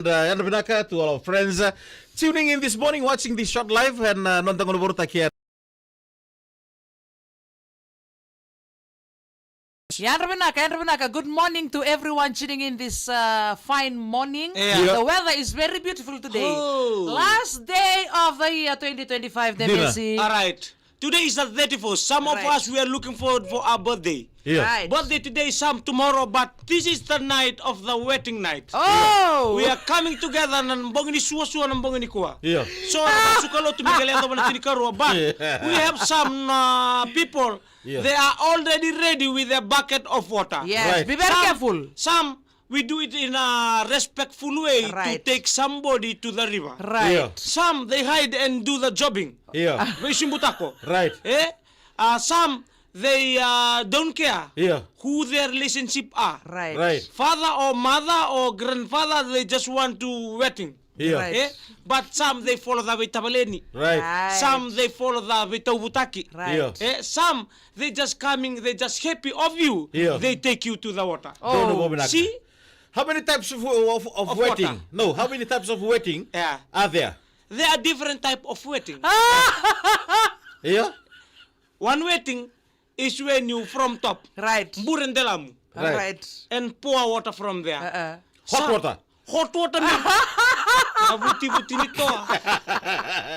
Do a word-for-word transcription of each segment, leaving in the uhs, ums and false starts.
And, uh, yadra vinaka to all our friends, uh, tuning in this morning, watching this short live, and, uh, noda gauna vakarautaki. Yadra vinaka, yadra vinaka. Good morning to everyone tuning in this, uh, fine morning. Yeah. Yeah. The weather is very beautiful today. Oh. Last day of the year twenty twenty-five, Dina. Demesi. All right. Today is the thirty-first. Some of us, we are looking forward for our birthday. Yeah. Right. Birthday today, some tomorrow, but this is the night of the wedding night. Oh! We are coming together na bogi ni suasua, na bogi nikua. Yeah. So, na suka lotu me qai lai yacova na tinikarua, but we have some, uh, people, they are already ready with their bucket of water. Yes, right. Be very careful. Some, some we do it in a respectful way to take somebody to the river. Right. Yeah. Some, they hide and do the jobbing. Yeah. Veisubutako. Right. Eh? Uh, some, they, uh, don't care who their relationship are. Right. Right. Father or mother or grandfather, they just want to wedding. Yeah. Right. Eh? But some, they follow the veitavaleni. Right. Right. Some, they follow the veitauvutaki. Right. Yeah. Eh? Some, they just coming, they just happy of you. Yeah. They take you to the water. Oh. See? How many types of, of, of wedding? No, how many types of wedding are there? There are different type of wedding. Yeah? One wedding is when you from top. Right. Bure delamu. Right. Right. And pour water from there. Uh-uh. Hot water. Hot water, man. Na vutivuti ni toa.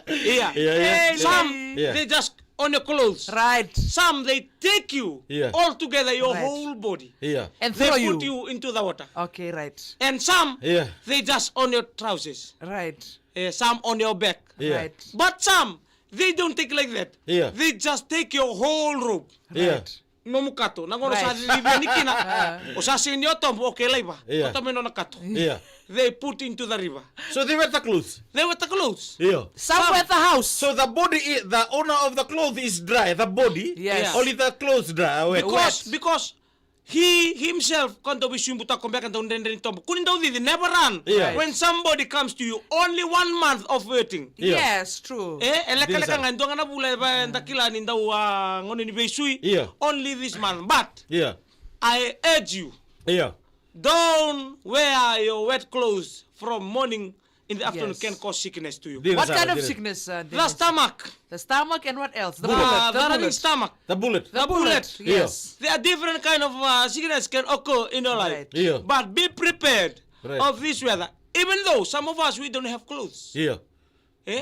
Yeah. Yeah, yeah. Some, they just on your clothes. Right. Some, they take you all together, your whole body. Yeah. And they put you into the water. Okay, right. And some, they just on your trousers. Right. Eh, some on your back. Yeah. Right. But some, they don't take like that. Yeah. They just take your whole robe. Yeah. Right. Nomu kato. Na gauna o sa cicivia ni kina. O sa sega ni o tobo, okay, laiva. Yeah. O tobo e nona kato. Yeah. They put into the river. So they wet the clothes? They wet the clothes. Yeah. Some wet the house. So the body, i- the owner of the clothes is dry. The body, yes, only the clothes dry, are wet. Because, because he himself, ka dau veisubutako beka, dau dredre ni tobo. Kua ni dau cici, never run. Yeah. When somebody comes to you, only one month of waiting. Yeah. Yes, true. Eh, e lekaleka ga, e dua ga na vula e va- da kila ni dau, ah, gauna ni veisui. Yeah. Only this month. But I urge you, don't wear your wet clothes from morning in the afternoon, can cause sickness to you. What kind of sickness, uh, the stomach. The stomach and what else? The bullet. The running stomach. The bullet. The bullet, yes. There are different kind of, uh, sickness can occur in your life. Right. Yeah. But be prepared of this weather. Even though some of us, we don't have clothes. Yeah. Eh?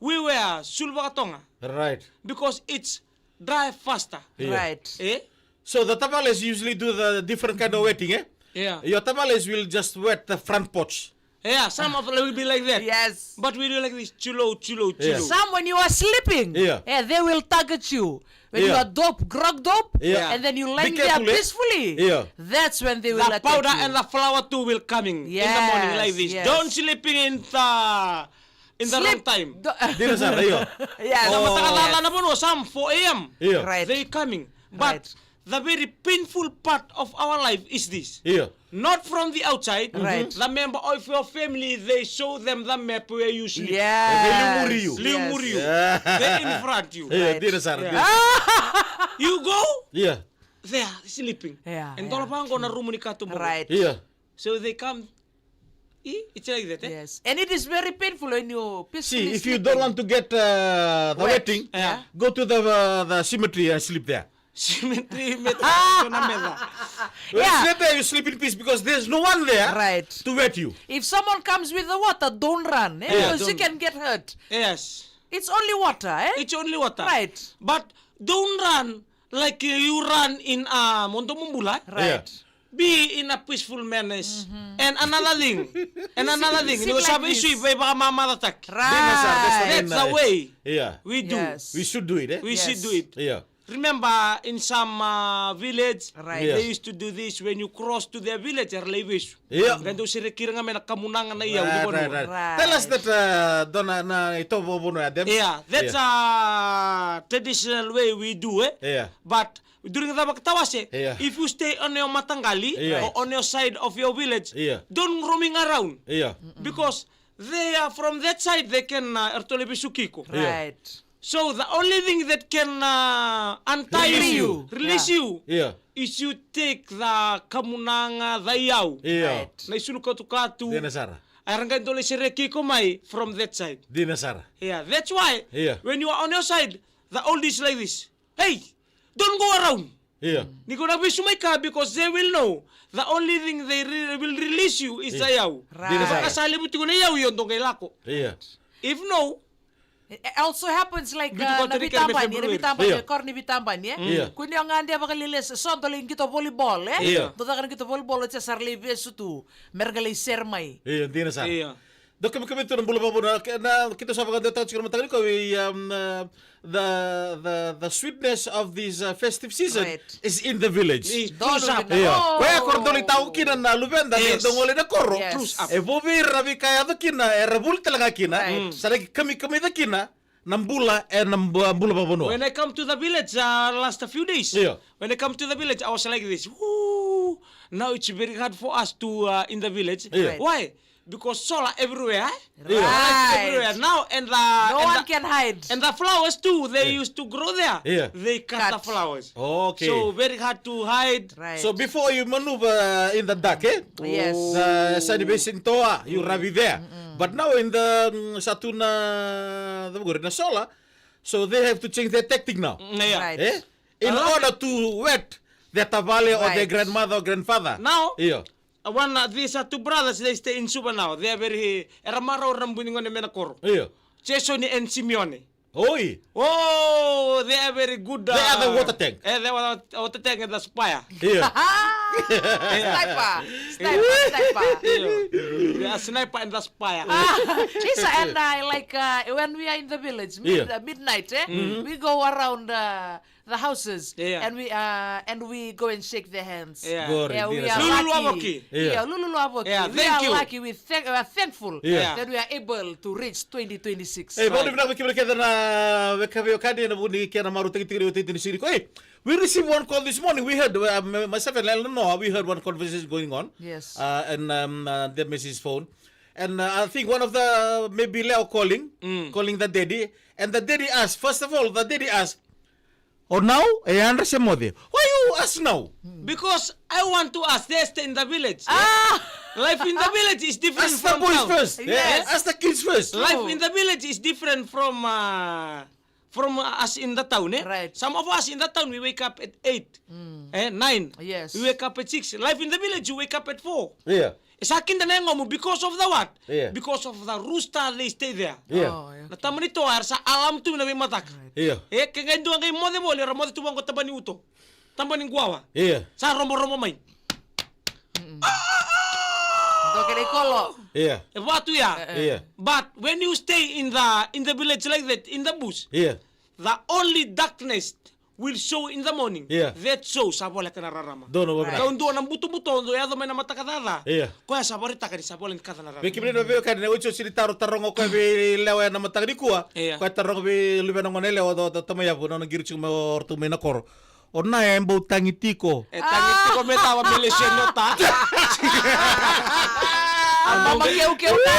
We wear sulu vakatoga. Right. Because it's dry faster. Yeah. Right. Eh? So the tamales usually do the different kind of wetting, eh? Yeah. Your tamales will just wet the front porch. Yeah, some of them will be like that. Yes. But we do like this, chilo, chilo, chilo. Some when you are sleeping, yeah, they will target you. When you are dope, grog dope, and then you lying there peacefully, that's when they will attack you. The powder and the flour too will coming in the morning like this. Yes, yes. Don't sleeping in the in the wrong time. Dina sara, io. Yes. Na mataka lala na vanua, some four a.m. Io. Right. They coming. But the very painful part of our life is this. Io. Not from the outside. Right. The member of your family, they show them the map where you sleep. Yes. They liu muri you. Liu muri you. Yes. They in front you. Io, dina sara, dina sara. You go, they are sleeping. Yeah, yeah. And dola vaqo na rumu ni katuba. Right. Io. So they come. It's like that, eh? Yes. And it is very painful when you peacefully sleeping. See, if you don't want to get, uh, the wetting, go to the, uh, the cemetery and sleep there. Cemetery, meca, na meca. Well, sleep there, you sleep in peace because there's no one there to wet you. If someone comes with the water, don't run, eh? Yeah, because you can get hurt. Yes. It's only water, eh? It's only water. Right. But don't run like, uh, you run in, uh, mo domo bula. Right. Yeah. Be in a peaceful manners. And another thing, and another thing, ni o sa veisui, veivakamamacataki. Right. That's the way we do. Yes. We should do it, eh? We should do it. Yeah. Remember in some, uh, village, they used to do this when you cross to their village, era lai vesu. Yeah. Era dau sereki ira ga mai na kamunaga na iyau ni vanua. Right, right. Tell us that, uh, dua na itovo vanua ya, Dem. Yeah, that's a traditional way we do, eh? Yeah. But during the vakatawase, if you stay on your mataqali or on your side of your village, don't roaming around. Because they are from that side, they can, uh, eratou lai vesuki iko. Right. So the only thing that can, uh, untie you, release you, is you take the kamunaga, the iyau. Right. Na isulu katukatu. Dina sara. Era qai dau lai serea kei iko mai from that side. Dina sara. Yeah, that's why Ia. When you are on your side, the old is like this. Hey, don't go around. Ia. Ni ko na vesu mai ka because they will know the only thing they re will release you is the yau. Dina sara. Ka sa levu tiko na yau io dou qai lako. Ia. If no, It also happens like uh, na vitabani, na vitabani, e koro ni vitabani, e? Ia. Kuni o ga de vakalilesa, so dou lai qito volleyball, e? Ia. Dou caka na qito volleyball, o tia sara lai vesu tu, mera ga lai ser mai. Ia, dina sara. Ia. Dou kamikami tu na bula vavuna, na kito sa vakadetaka tiko na mataka ni kovi, um, uh, the, the, the sweetness of this uh, festive season. Right. Is in the village. Koya kora doli tau kina na luveda ni dogoli na koro. E vovira na vika yaco kina, era vuli tale ga kina. Sa na ki kami kami ca kina na bula e na bula vavanua. When I come to the village uh, last few days. Yeah. When I come to the village I was like this. Woo! Now it's very hard for us to uh, in the village. Yeah. Why? Because solar everywhere. Right. Everywhere now and the no and one the, can hide. And the flowers too. They yeah. Used to grow there. Yeah. They cut, cut the flowers. Okay. So very hard to hide. Right. So before you maneuver in the dark, eh? Yes. The sunny basin toa, you mm. Ravi there. Mm-mm. But now in the um, satuna the na solar, so they have to change their tactic now. Mm, yeah. Right. Eh? In uh, order to wet their tavale right. Or their grandmother or grandfather. Now, yeah. One, uh, these are two brothers, they stay in Suva now. They are very, era marau ra buni gone me na koro. Io. Jason and Simeone. Oi. Oh, they are very good. Uh, they are the water tank. Eh, they are water tank and the spire. Io. Sniper. Sniper, sniper. Io. They are sniper and the spire. Ah, Isa and I, like, uh, when we are in the village, mid, uh, midnight, eh, mm-hmm. We go around uh, the houses yeah. And we uh, and we go and shake their hands. Yeah. Glory, yeah, we are lulu lucky. Avoki. Yeah. Yeah, lulu lucky. Yeah, we are you. Lucky. We thank, we are thankful yeah. That we are able to reach twenty twenty-six. Hey, right. Bodi vinaka vei kemuni kece na wekaqu kadi na vuni kena marau tiki tiki ni twenty twenty-six. Hey, we received one call this morning. We heard uh, myself and Eleanor, we heard one conversation going on. Yes. Uh, and um, uh, the missus phone. And uh, I think one of the maybe Leo calling, mm. Calling the daddy. And the daddy asked, first of all, the daddy asked, O nau, e yadra se moce. Why you ask now? Because I want to ask, they stay in the village. Ah! Life in the village is different ask from the boys town. First. Yes. Ask the kids first. Life in the village is different from uh, from us in the town, eh? Right. Some of us in the town we wake up at eight, mm. Eh, nine. Yes. We wake up at six. Life in the village you wake up at four. Yeah. E sa kida na yagomu because of the what? Yeah. Because of the rooster they stay there. Yeah. Oh, yeah. Na tamani toa era sa alarm tu mai na veimataka. Right. Yeah. E ke qai dua qai moce voli era moce tu vaqo tabani uto. Tabani guawa. Yeah. Sa romoromo mai. Doke na ikolo. Yeah. E vatu ya. Yeah. But when you stay in the in the village like that, in the bush, yeah. The only darkness will show in the morning. Yeah. That show sa voleka na rarama. Donu vavina. Right. Kau dua na butobuto dou yaco mai na mataka caca. Yeah. Koya sa varitaka ni sa voleka ni kaca na rarama. Vei kemuni na veiwekani na otioti ni taro taroga koya vei lewa ena mataka nikua. Yeah. Koya taroga vei luvena gone lewa o tamai yavu na nona qiri tiko mai o ratou mai na koro. O na e bau tagi tiko. E tagi tiko me tawa me lesia ni ota. A mama keukeu na.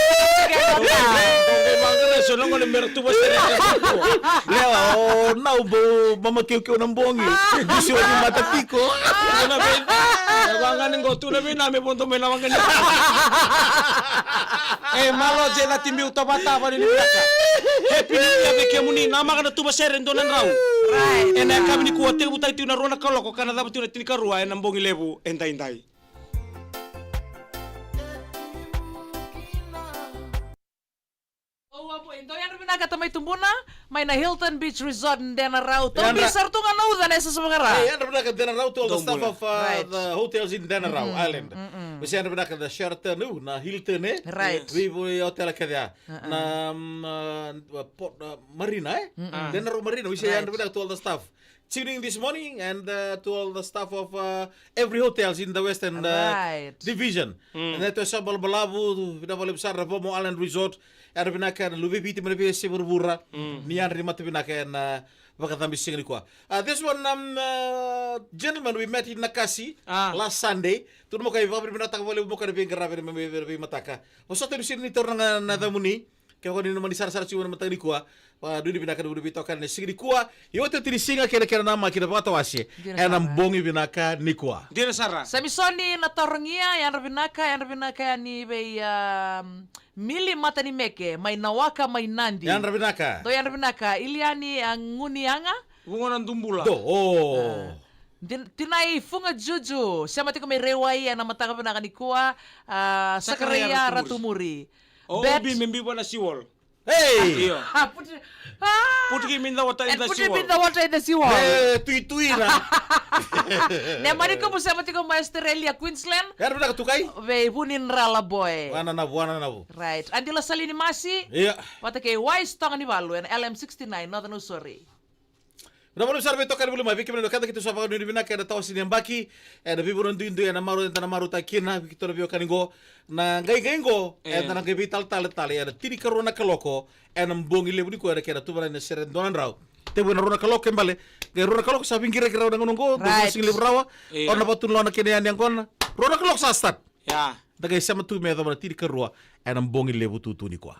Lewa o nau bau mama keukeu na bogi. Dusi o ni mata tiko. Tuna vei na vagani qo tuna vei na me vodo mai na vagani. E malo je na tibiu tavatava ni vinaka. Happy New Year vei kemuni na maga na tuva sere dua na drau. Ena yakavi nikua tekivu tiko na rua na kaloko ka na cava tiko na tinikarua ena bogi levu e daidai. Dou yadra vinaka tamai tubuna mai na Hilton Beach Resort Denarau. Dou bi sara tu ga na uca na yasa sa vakara. Yadra vinaka Denarau to all the staff of the hotels in Denarau Island. Vei se yadra vinaka the Sheraton, na Hilton e. Right. Vei vei hotel kece ya. Na Port Marina e. Denarau Marina, vei se yadra vinaka to all the staff. Tuning this morning and uh, to all the staff of uh, every hotels in the Western uh, right. Division. Mm. And that was Sabal Balavu, Vinavale Sara, Vomo Island Resort, Aravinaka, Luveviti, Manavia, Severvura, mm. Niandri Matavinaka, and uh, Vakatambi Singanikwa. Uh, this one, um, uh, gentleman we met in Nakasi ah. Last Sunday. Tunamokai, Vavri Vinataka, Vale Mokai, Vingarave, Mataka. Vosota Visini, Toranga, Nadamuni. Ke o ni nanuma ni sarasara tiko ena mataka nikua, vakanuinui vinaka na vuli veitokani ena siga nikua. Io, oti ni siga kei na kena namaki na vakatawase. Dina ena sara. Bogi vinaka nikua. Dina sara. Samisoni na Torogia, yadra vinaka, yadra vinaka yani vei, um, Mili Matanimeke, mai Nawaka, mai Nadi. Yadra vinaka. Dou yadra vinaka, Iliani, a, Guniaga. Vugo na Dubula. Do, o. A. Din-, Tinai Fuga Juju, sema tiko mai Rewai ena mataka vinaka nikua, a, Sakaraia Sakaraia Ratumuri. Ratumuri. O, Bet- Obi me biva na siwol. Hey! Io. Ah, put it, ah! Put him in the water in And the put him seawall. In the water in the seawall. Eh, tuitui na. Ne mani ko mo sema tiko mai Australia, Queensland. Yadra vinaka Tukai. Vei Vuninrala boy. Vua na Navu, vua na Navu. Right. Adila Salini Masi. Ia. Vata kei Wise Togani Valu ena L M sixty-nine, Northern Usori. Na vale sara veitokani voli mai, vei kemuni na wekada, keitou sa vakanuinui vinaka ena tawase ni yabaki, ena veivanua duidui, ena marau, eda na marautaka kina, vei keitou na veiwekani qo, na qaiqai qo, e, eda na qai veitalatala tale, ena tinikarua na kaloko, ena bogi levu nikua, ena kena tuvana na sere dua na drau. Tevu ena rua na kaloko, e bale, qai rua na kaloko, sa veiqiraqi rawa na gauna qo, dua na Right. siga levu rawa, Io. O na vakatulona kena yani yaqona, rua na kaloko sa start. Ia. Da qai sema tu me yacova na tinikarua, ena bogi levu tutu nikua.